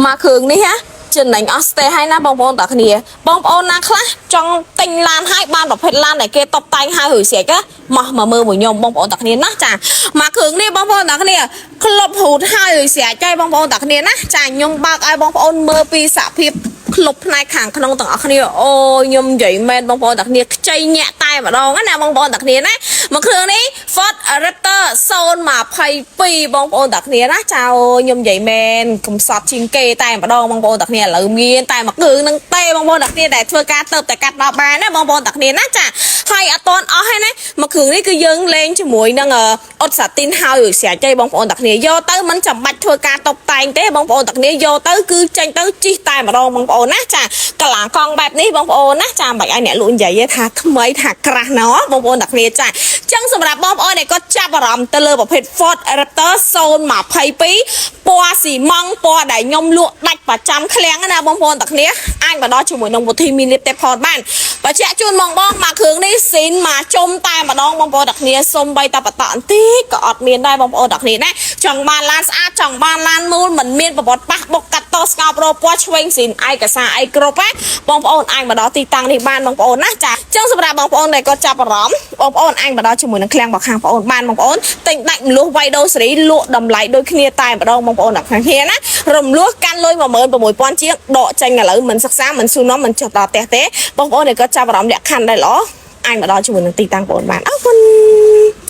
មកគ្រឿងនេះណាចំណេញអស់ស្ទេហើយណាបងប្អូនតាគ្នាបងប្អូនណាខ្លះចង់ទិញឡានហើយបានប្រភេទឡានដែលគេតបតែងហើយរួចស្រេចណាមកមកមើលមួយខ្ញុំបងប្អូនតាគ្នាណាចាមកគ្រឿងនេះបងប្អូនតាគ្នាក្លុបរូតហើយរួចស្រេចហើយបងប្អូនតាគ្នាណាចាខ្ញុំបើកឲ្យបងប្អូនមើលពីសភាពក្លុបផ្នែកខាងក្នុងទាំងអស់គ្នាអូខ្ញុំនិយាយមែនបងប្អូនតាគ្នាខ្ចីញាក់តែម្ដងណាបងប្អូនតាគ្នាណាមកគ្រឿងនេះ Ford Raptor 022បងប្អូនតាគ្នាណាចៅខ្ញុំនិយាយមែនកំសត់ជាងគេតែម្ដងបងប្អូនតាគ្នាឥឡូវមានតែមួយគ្រឿងនឹងទេបងប្អូនតាគ្នាដែលធ្វើការទៅតែកាត់ដល់បានណាបងប្អូនតាគ្នាណាចាហើយអត់តន់អស់ហើយណាមួយគ្រឿងនេះគឺយើងលេងជាមួយនឹងអ៊ុតសាទីនហើយរួចស្រេចទេបងប្អូនតាគ្នាយកទៅមិនចាំបាច់ធ្វើការតុបតែងទេបងប្អូនតាគ្នាយកទៅគឺចេញទៅជីកតែម្ដងបងប្អូនណាចាកលាកង់បែបនេះបងប្អូនណាចាមិនបាច់ឲ្យអ្នកលក់និយាយទេថាថ្មីថាក្រាស់ណោះបងប្អូនតាគ្នាចាចឹងសម្រាប់បងប្អូនដែលគាត់ចាប់អារម្មណ៍ទៅលើប្រភេទ Ford Raptor 022ពណ៌ស៊ីម៉ង់ពណ៌ដែលខ្ញុំលក់ដាច់ប្រចាំឃ្លាំងណាបងប្អូនតាគ្នាអាចមកដល់ជាមួយនឹងវុធីមីលីបទេផតបានបញ្ជាក់ជូនបងបងមកគ្រឿងនេះស៊ីនមកជុំតែម្ដងបងប្អូនតាគ្នាសុំបីតាបតអន្តិចក៏អត់មានដែរបងប្អូនតាគ្នាណាចង់បានឡានស្អាតចង់បានឡានមូលមិនមានប្រវត្តិប៉ះបុកកាត់តស្ងោប្រពណ៌ឆ្វេងស៊ីនឯកសារអីគ្រប់ណាបងប្អូនអាចមកដល់ទីតាំងនេះបានបងប្អូនណាចាចឹងសម្រាប់បងប្អូនដែលគាត់ចាប់អារម្មណ៍បងប្អូនអាចមកដល់ជាមួយនឹងឃ្លាំងរបស់ខាងបងប្អូនបានបងប្អូនទិញដាច់មលុះវៃដូសេរីលក់តម្លៃដូចគ្នាតែម្ដងបងប្អូនអ្នកខាងគ្នាណារំលោះកាន់លុយ16000ជាងដកចេញឥឡូវមិនសិក្សាមិនស៊ូនំមិនចុះដល់ផ្ទះទេបងប្អូនដែលគាត់ចាប់អារម្មណ៍លក្ខខណ្ឌដែលល្អអាចមកដល់ជាមួយនឹងទីតាំងបងប្អូនបានអរគុណ។